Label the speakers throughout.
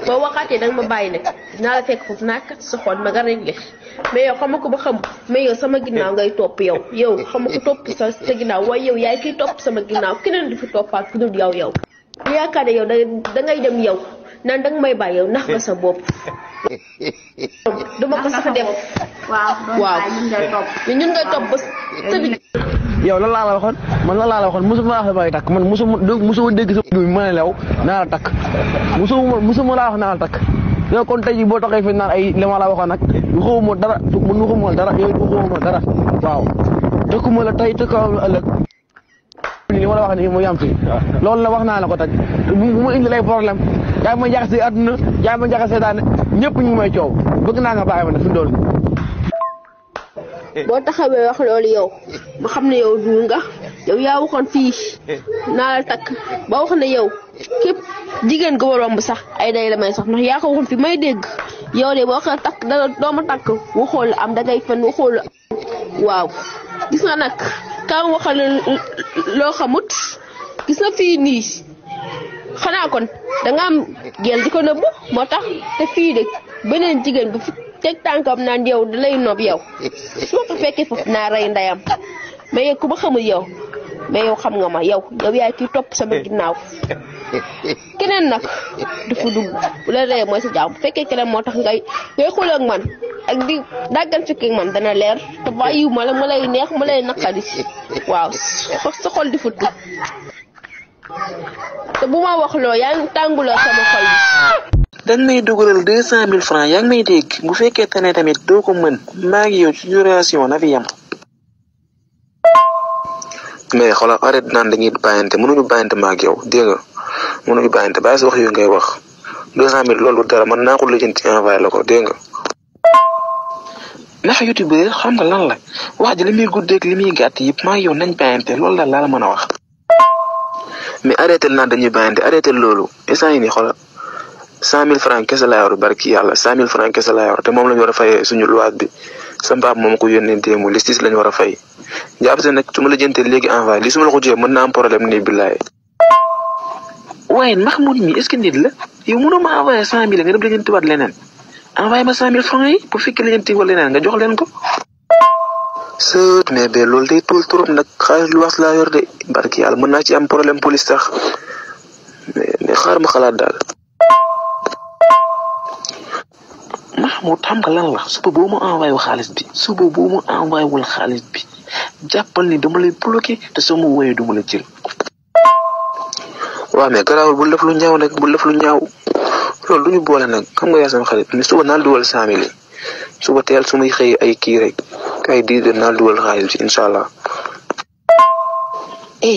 Speaker 1: boo waxaatee danga ma bàyyi nag dinaa la fekk foofu naa kat sa xol ma nga réglé mais yow xam ko ba xam mais yow sama ginnaaw ngay topp yow xam ko topp sa ginnaaw waaye yow yaay kiy topp sama ginnaaw keneen du fi toppaat ku dul yow yaakaar ne yow dangay dem yow naan danga may bàyyi yow nax nga sa bopp duma ko sax def waaw ñun ngay topp ba tëdd
Speaker 2: yow lan laa la waxoon man lan laa la waxoon mosuma laa may takk man mosuma dégg sa bi ma ne lew naa la takk mosuma laa wax naa la takk yow kon tey jii boo taxee fi naan ay li ma la waxoon nag waxuma dara man waxuma dara yow waxuma dara waaw tëkkuma la tey tëkkuma la ëllëg li ma la wax nii mu yam fi loolu la wax naa la ko teg bu ma indi lay problème yaa ma jaxase àdduna yaa ma jaxase daane ñëpp ñu may coow bëgg naa nga bàyyi ma nag fi dool
Speaker 1: boo taxawee wax loolu yow ma xam ne yow duul nga yow yaa waxoon fii naa la takk ba wax ne yow képp jigéen ga romb sax ay day la may sax ndax yaa ko waxoon fi may dégg yow de boo ko takk doo ma takk waxool am dangay fen waxool waaw gis nga nag kaam waxal loo xamut gis nga fii nii xanaa kon danga am gel di ko nëbbu moo tax te fii de beneen jigéen bu fi teg tànkam naan yow da lay nob yow su ma ko fekkee foofu naa rey ndeyam mais yow ku ma xamul yow mais yow xam nga ma yow yaay kiy topp sama ginnaaw keneen nag dafa dugg bu la rey mooy sa jaam bu fekkee keneen moo tax ngay xool ak man ak di dàggal fekkee man dana leer te bàyyiwu ma la ma lay neex ma lay naqari waaw sa xol di futt te bu ma wax loo yaa ngi tànguloo sama xol bi.
Speaker 3: dañ may dugalal 200 000 francs yaa ngi may dégg bu fekkee te ne tamit doo ko mën maa ngi yow ci duration na fi yam. mais xoolal arrête naan dañuy bàyyante mënuñu bàyyante ma ak yow dégg nga mënuñu bàyyante bàyyi sa wax yu ngay wax 200 000 loolu dara man naa ko lijjanti envoyé la ko dégg nga. ndax youtubeur xam nga lan la wax ji li muy guddeeg li muy gàtt yëpp maa ngi yow nañ bàyyante loolu daal laa la mën a wax. mais arrêté naan dañuy bàyyante arrêté loolu instant yii nii xoolal 100 000 francs kese laa yor barki yàlla 100 000 francs kese laa yor te moom la ñu war a fayee suñu luwaat bi sa mbaab moom ko yónnee démb listis la ñu war a fay jàpp se nag su ma la jëntee léegi envoyé li su ma la ko jiyee mën naa am problème nii billaay. waaye Mahmoud mi est-ce que nit la yow mënoo ma envoyé 100 000 nga dem la jëntiwaat leneen envoyé ma 100 000 francs yi bu fekkee la jëntiwaat leneen nga jox leen ko. sët mais ba loolu day tool trop nag xaalis lu wax laa yor de barki yàlla mën naa ci am problème police sax mais xaar ma xalaat daal. Mahmoud xam nga lan la suba boo ma envoyé wul xaalis bi suba boo ma envoyé wul xaalis bi jàppal ni dama lay bloqué te soo ma wooyee duma la jël. waaw mais garaawul bul def lu ñaaw nag bul def lu ñaaw loolu du ñu boole nag xam nga yaa sama xarit mais suba naal dugal 100 000 suba teel su may xëy ay kii rek ay 10 heures naal dugal xaalis bi incha allah.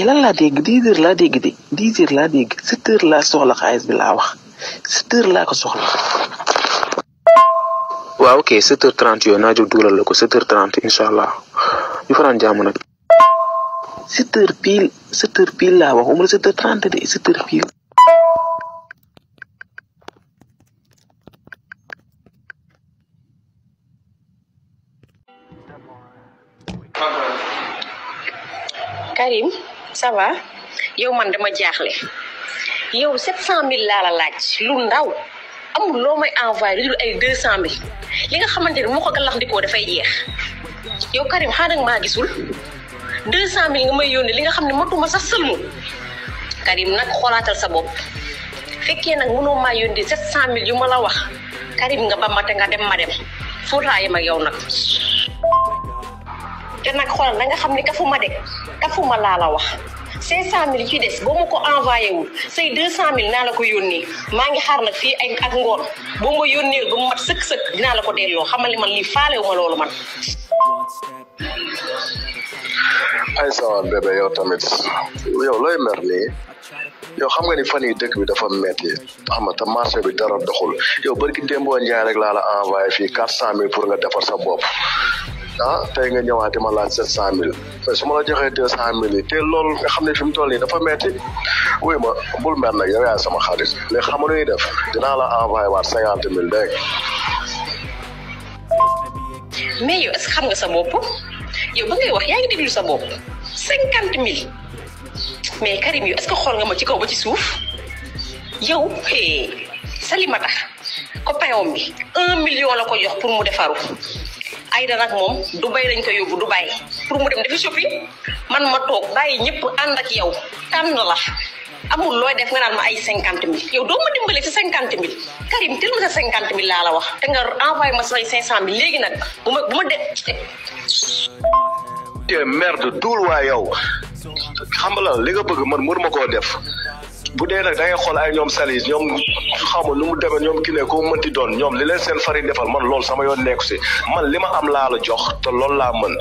Speaker 3: lan laa dégg 10 heures laa dégg de 10 heures laa dégg 7 heures laa soxla xaalis bi laa wax 7 heures laa ko soxla. waaw ok 7h30 yooyu naa jóg dugalal la ko 7h30 incha allah ñu fanaan jàmm nag. 7h pile laa wax umra 7h30 de 7h pile.
Speaker 4: Karim ça va yow man dama jaaxle yow 700 000 laa la laaj lu ndaw amul loo may envoyé lu dul ay 200 000 li nga xamante ne moo ko gàllaxndikoo dafay jeex yow Karim xaaral nga maa gisul 200 000 nga may yónnee li nga xam ne matuma sax sëlmu Karim nag xoolaatal sa bopp fekkee nag mënoo maa yónnee 700 000 yu ma la wax Karim nga ba mate nga dem ma dem fóotaayam ak yow nag. te nag xoolal na nga xam ni kafuma laa la wax 500 000 ci des boo ma ko envoyé wul say 200 000 naa la ko yónnee maa ngi xaar nag fii ay ak ngoon boo ma yónnee ba mu mat sëkk dinaa la ko delloo xamal ni man lii faalewu ma loolu man.
Speaker 5: ay sama bébé yow tamit yow looy mer nii yow xam nga ni fan yi dëkk bi dafa metti xam nga te marché bi dara doxul yow barki démboo njaay rek laa la envoyé fii 400 000 pour nga defar sa bopp. tey nga ñëwaat di ma laaj 700 000 mais su ma la joxee 200 000 yi te loolu nga xam ne fi mu toll nii dafa metti wuy ma bul mer nag yow yaay sama xarit léegi xam nga lu ñuy def dinaa la envoyé waat 50 000 dégg
Speaker 4: mais yow est-ce que xam nga sa bopp yow ba ngay wax yaa ngi déglu sa bopp 50 000 mais Karim yow est-ce que xool nga ma ci kaw ba ci suuf yow Salimata copain bi 1 million la ko jox pour mu defaru Aïda nag moom Dubai lañ ko yóbbu Dubai pour mu dem defi shopping man ma toog bàyyi ñëpp ànd ak yow tànn la amul looy def nga naan ma ay 50 000 yow doo ma dimbale ci 50 000 Karim tel ma sa 50 000 laa la wax te nga envoyé ma say 500 000 léegi nag bu ma
Speaker 5: te merde duul waa yow xam nga li nga bëgg man mënuma koo def bu dee nag da ngay xool ay ñoom salis ñoom xaw ma nu mu demee ñoom ki ne ko mënti doon ñoom li leen seen farine defal man loolu sama yoon nekku si man li ma am laa la jox te loolu laa mën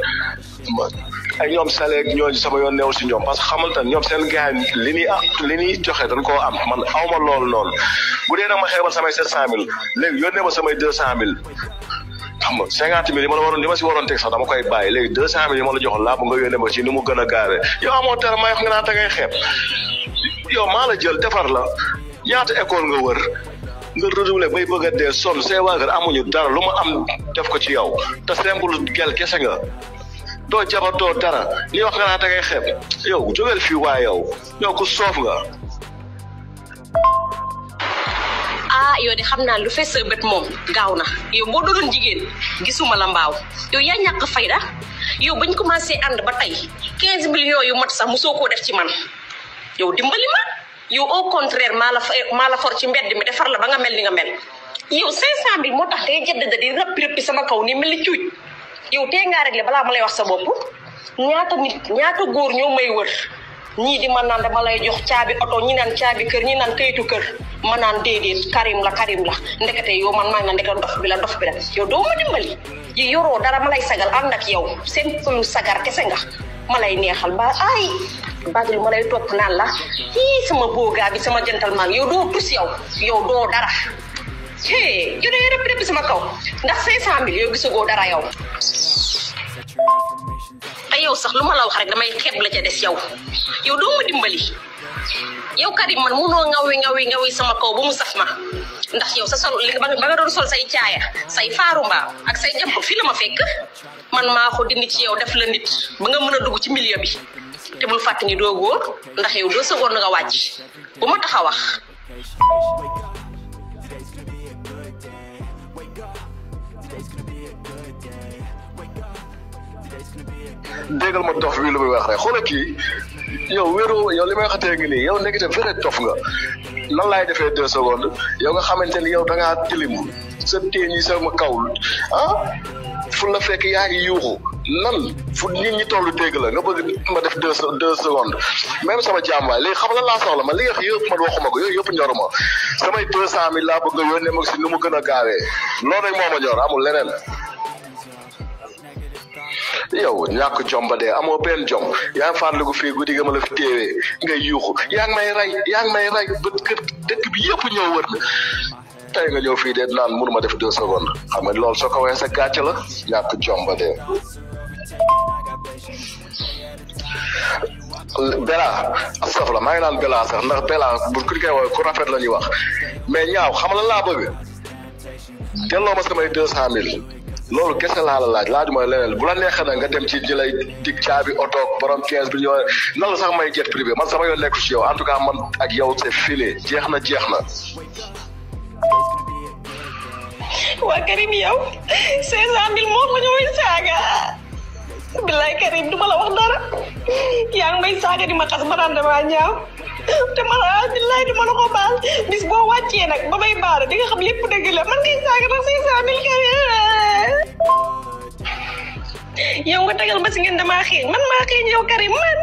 Speaker 5: ay ñoom saleeg ñooñu sama yoon neew si ñoom parce que xamal tan ñoom seen gars li ñuy joxe dañ koo am man awma loolu noonu bu dee nag ma xeebal samay 700 000 léegi yónnee ma samay 200 000 xam nga 50 000 li ma si waroon teg sax dama koy bàyyi léegi 200 000 yi ma la joxoon laa bu nga yónnee ma ci ni mu gën a gaawee yow amoo dara may wax nga naan da ngay xeeb yow maa la jël defar la ñaata école nga wër nga redoublé bay bëgg a dee sonn say waa kër amuñu dara lu ma am def ko ci yow te simple gel kese nga doo jabar doo dara li wax nga naan da ngay xeeb yow jógeel fii waa yow ku soof nga.
Speaker 4: yow de xam naa lu fees sa bët moom gaaw na yow boo doon jigéen gisuma la mbaaw yow yaa ñàkk fayda yow bañ commencé ànd ba tey 15 millions yu mat sax mosoo koo def ci man yow dimbali ma yow au contraire maa la for ci mbedd mi defar la ba nga mel ni nga mel yow 500 000 moo tax ngay jënd da di rëppi sama kaw ni mel ni cuuj yow tee ngaa réglé balaa ma lay wax sa bopp ñaata góor ñoo may wër ñii di ma naan dama lay jox caabi oto ñi naan caabi kër ñi naan kayitu kër ma naan déedéet Karim la ndekete yow man maa ngi ndekete dof bi la yow doo ma dimbali yi yoroo dara ma lay sagal ànd ak yow seen pëlu sagar kese nga ma lay neexal ba ay bagli ma lay topp naan la sama boogaa bi sama gentleman yow doo tus yow doo dara yow de rëpp sama kaw ndax 500 000 yow gisagoo dara yow te yow sax lu ma la wax rek damay xeeb la ca des yow doo ma dimbali yow Karim man munoo ngawi sama kaw ba mu saf ma ndax yow sa sol li ba nga doon sol say caaya say faaru mbaaw ak say jàpp fi la ma fekk man maa ko dindi ci yow def la nit ba nga mën a dugg ci milieu bi te bul fàtt ni doo góor ndax yow 2 secondes nga wàcc bu ma tax a wax.
Speaker 5: déggal ma dof bi lu muy wax rek xoolal kii yow wéru yow li may waxatee ngi nii yow nekkite vrai dof nga nan laay defee 2 secondes yow nga xamante ni yow da ngaa tilim sa teen yi sama kaw fu la fekk yaa ngi yuuxu nan fu nit ñi toll dégg la nga bëgg ma def 2 secondes même sama jàmbaay léegi xam la laa soxla man li nga yëpp man waxuma ko yooyu yëpp ñoruma samay 200 000 laa bëgg nga yónnee ma si nu mu gën a gaawee loolu rek moo ma ñor amul leneen. yow ñàkk jom ba dee amoo benn jom yaa ngi fàttaliku fii guddi ga ma la fi téewee ngay yuuxu yaa ngi may rey ba kër dëkk bi yëpp ñëw wër na tey nga ñëw fii de naan mënuma def 2 secondes xam nga loolu soo ko waxee sa gàcce la ñàkk jom ba dee. Bella astafurlah maa ngi naan Bella sax ndax Bella bu ku koy wax ku rafet la ñuy wax mais ñaaw xam la laa bëgg delloo ma samay 200 000. loolu kese laa la laaj mooy leneen bu la neexee nag nga dem ci jëlay dig caabi oto borom 15 bi ñoo nan la sax may jet privé man sama yoon nekku ci yow en tout cas man ak yow c'est fini jeex na.
Speaker 4: waa Karim yow 500 000 moo ko ñëwoy saaga billaay Karim duma la wax dara yaa ngi may saaga di ma xas ma daan dama ñaaw te man billaay duma la ko baal bis boo wàccee nag ba may baara di nga xam lépp dëgg la man ngay saaga nag 500 000 Karim yow nga tagal ma si ngeen damaa xeeñ man maa xeeñ yow Karim man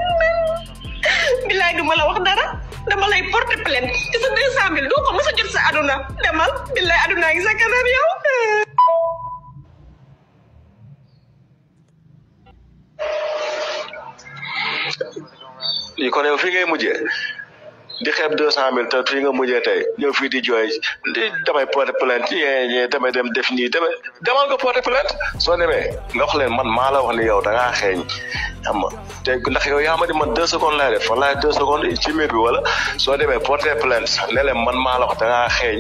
Speaker 4: billaay duma la wax dara dama lay porter plainte ci sa 200 000 doo ko mës a jot sa aduna demal billaay aduna ngi sa kanam yow.
Speaker 5: lii kon yow fii ngay mujjee di xeeb 200 000 te fii nga mujjee tey ñëw fii di jooy damay porter plainte damay dem def nii demal nga porter plainte soo demee nga wax leen man maa la wax ni yow da ngaa xeeñ xam nga te ndax yow yaa ma di man 2 secondes lay def fan laay 2 secondes ci miir bi wala soo demee porter plainte ne leen man maa la wax da ngaa xeeñ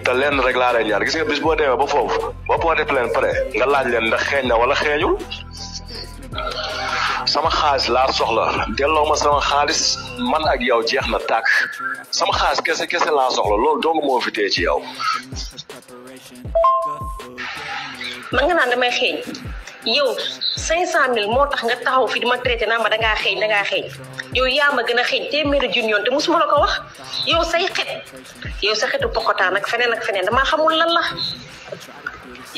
Speaker 5: te lenn rek laa lay ñaan gis nga bis boo demee ba foofu ba porter plainte pare nga laaj leen ndax xeeñ na wala xeeñul sama xaalis laa soxla delloo ma sama xaalis man ak yow jeex na tàkk sama xaalis kese laa soxla loolu dong moo fi tee ci yow.
Speaker 4: man nga naan damay xeeñ yow 500000 moo tax nga taxaw fi di ma traité naa ma dangaa xeeñ yow yaa ma gën a xeeñ téeméeri junni yoon te musuma la ko wax yow say xet yow sa xetu pokotaan ak feneen damaa xamul lan la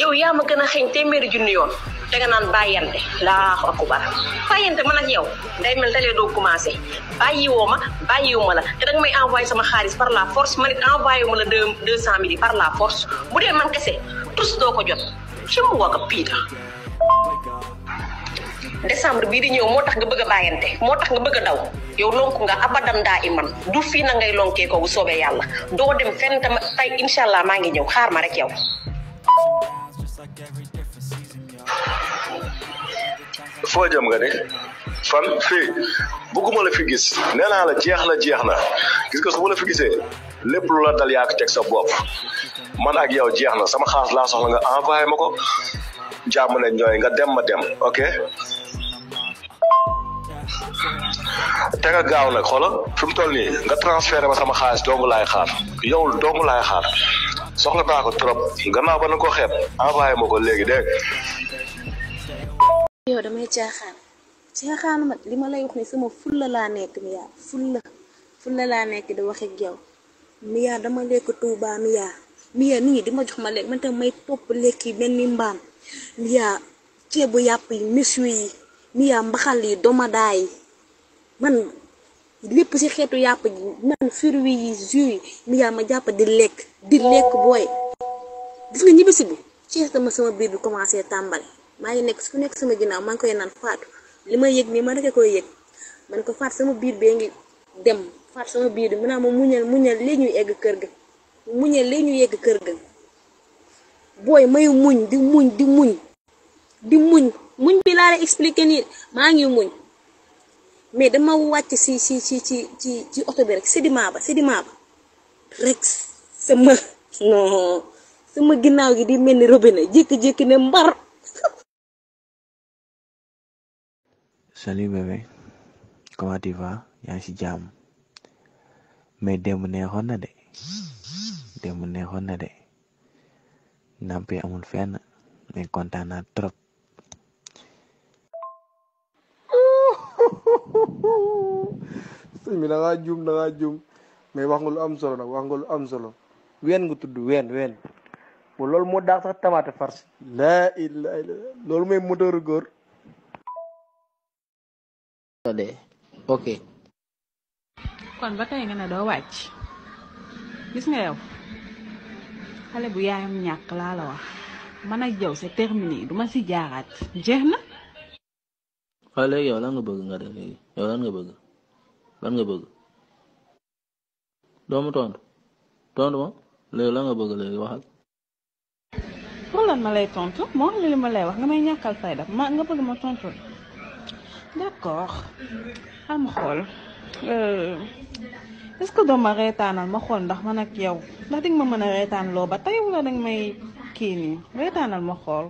Speaker 4: yow yaa ma gën a xeeñ téeméeri junni yoon te nga naan bàyyante laahu akbar bàyyante man ak yow day mel dalee doo commencé bàyyiwuma la te danga may envoyé sama xaalis par la force man it envoyé wu ma la 200000 yi par la force bu dee man kese tous doo ko jot ci mu waka piita décembre bii di ñëw moo tax nga bëgg a bàyyante moo tax nga bëgg a daw yow lonku nga abadan daa iman du fii na ngay lonkee ko bu soobee yàlla doo dem fenn tam tey incha allah maa ngi ñëw xaar ma rek yow.
Speaker 5: foo jëm nga ne fan fii bëgguma la fi gis nee naa la jeex na gis nga su ma la fi gisee lépp lu la dal yaa ko teg sa bopp man ak yow jeex na sama xaalis laa soxla nga envoyé ma ko jàmm ne ñooy nga dem ma dem ok. te nga gaaw nag xoolal fi mu toll nii nga transféré ma sama xaalis dong laay xaar yow dong laay xaar soxla naa ko trop gannaaw ba na ko xeeb envoyé ma ko léegi dégg
Speaker 6: yow damay caaxaan ma li ma lay wax ni sama fulla laa nekk Mia fulla laa nekk di wax ak yow Mia dama lekk Touba Mia nit ñi di ma jox ma lekk man tam may topp lekk yi mel ni mbaam Mia ceebu yàpp yi méchoui yi Mia mbaxal yi domadaa yi man lépp ci xeetu yàpp ji man fruits yi jus yi Mia ma jàpp di lekk booy gis nga ñibbisi bi ci sama biir bi commencé tàmbali maa ngi nekk su nekk sama ginnaaw maa ngi koy naan Fatou li ma yëg nii ma rek koy yëg man ko Fatou sama biir bee ngi dem Fatou sama biir bi mu naa ma muñal léegi ñu egg kër ga booy may muñ di muñ bi laa la expliqué nii maa ngi muñ mais dama wàcc ci oto bi rek sédiment ba rek sama ginnaaw gi di mel ni robinet jékki-jékki ne mbar.
Speaker 7: Salut bébé, comment tu vas? yaa ngi ci jàmm mais démb neexoon na de nampi amul fenn mais kontaan naa trop.
Speaker 2: sëñ bi da ngaa juum mais wax nga lu am solo ween nga tudd ween loolu moo daax sax tomate farce laa ilaaha illallaah loolu mooy moteur góor.
Speaker 8: ok
Speaker 9: kon ba tey nga ne doo wàcc gis nga yow xale bu yaayam ñàkk laa la wax man ak yow c'est terminé duma ci jaaraat jeex na.
Speaker 8: waaye léegi yow lan nga bëgg nga def léegi yow lan nga bëgg doomu tontu ma léegi lan nga bëgg léegi waxal.
Speaker 9: pour lan ma lay tontu moo xam ne li ma lay wax nga may ñàkkal fayda ma nga bëgg ma tontu d'accord xam xool est-ce que doo ma reetaanal ma xool ndax man ak yow ndax dinga ma mën a reetaan loo ba tey wala danga may kii nii reetaanal ma xool.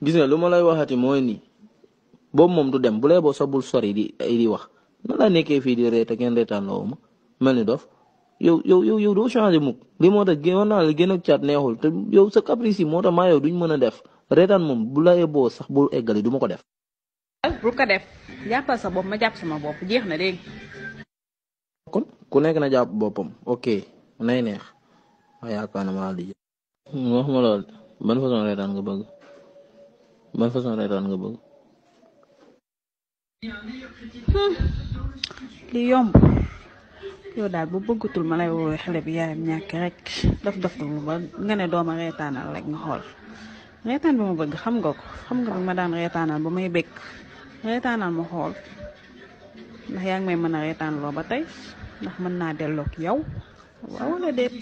Speaker 8: gis nga lu ma lay waxati mooy nii boobu moom du dem bu lee boo sobul sori di wax na la nekkee fii di reeta kenn reetaan loo ma mel ni dof yow doo changé mukk li moo tax war naa la gën a caat neexul te yow sa caprice yi moo tax maa yow duñ mën a def reetaan moom bu la yeboo sax bul eggali du ma ko def.
Speaker 9: bul ko def jàppal sa bopp ma jàpp sama bopp jeex na dégg.
Speaker 8: kon ku nekk na jàpp boppam ok nay neex ma yaakaar na maa di wax ma lool ban façon reetaan nga bëgg.
Speaker 9: li yomb yow daal bu bëggatul ma lay woowee xale bi yaayam ñàkk rek daf lu ba nga ne dooma reetaanal rek nga xool reetaan bi ma bëgg xam nga bi ma daan reetaanal ba may bëgg reetaanal ma xool ndax yaa ngi may mën a reetaan loo ba tey ndax mën naa delloog yow waaw wala déet.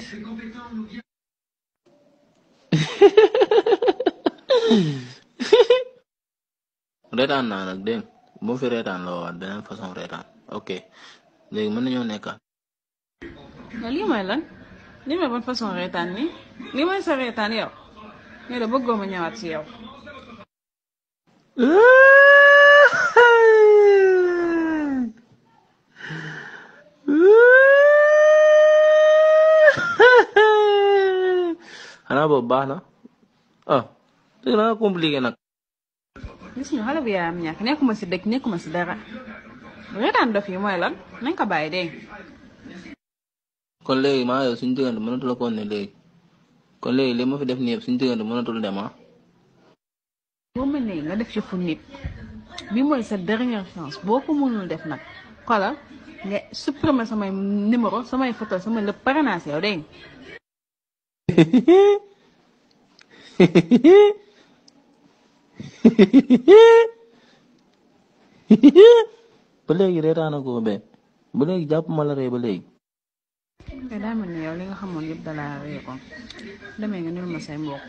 Speaker 8: reetaan naa nag dégg boo fi reetaan loo waat beneen façon reetaan ok léegi mën nañoo nekkaat.
Speaker 9: lii mooy lan lii mooy ban façon reetaan nii lii mooy sa reetaan yow mais da bëggoo ma ñëwaat ci yow.
Speaker 8: xanaa boobu baax na ah dëgg naa compliqué nag.
Speaker 9: gis nga xale bu yaayam ñàkk nekkuma si dëkk nekkuma si dara reetaan dof yi mooy lan nañ ko bàyyi dégg
Speaker 8: kon léegi maa yow suñu diggante mënatul a ne léegi kon léegi li ma fi def nii yëpp suñu diggante mënatul dem ah.
Speaker 9: boo mel ne nga def ci fu nit bi mooy sa dernière chance boo ko mënul def nag xoolal nga supprimer samay numéro samay photo samay lépp pare naa si yow dégg
Speaker 8: ba léegi reetaana ko be ba léegi jàpp ma la ree ba léegi.
Speaker 9: te daa mel ni yow li nga xamoon yëpp dalaa ree ko demee nga nul ma say mbokk